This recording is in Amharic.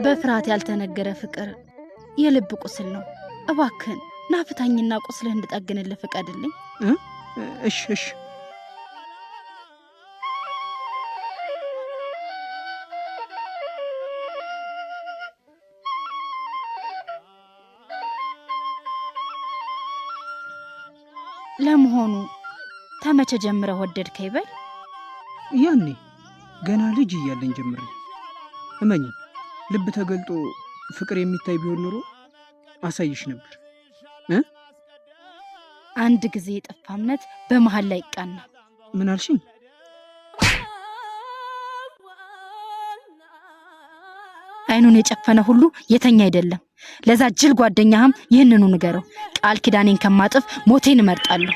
በፍርሃት ያልተነገረ ፍቅር የልብ ቁስል ነው። እባክህን ናፍታኝና ቁስልህ እንድጠግንልህ ፍቀድልኝ። እሽ እሽ። ለመሆኑ ተመቼ ጀምረህ ወደድከኝ? በል። ያኔ ገና ልጅ እያለን ጀምሬ። እመኚኝ፣ ልብ ተገልጦ ፍቅር የሚታይ ቢሆን ኖሮ አሳይሽ ነበር። አንድ ጊዜ የጠፋ እምነት በመሀል ላይ ይቃና። ምን አልሽኝ? አይኑን የጨፈነ ሁሉ የተኛ አይደለም። ለዛ ጅል ጓደኛህም ይህንኑ ንገረው። ቃል ኪዳኔን ከማጥፍ ሞቴን እመርጣለሁ።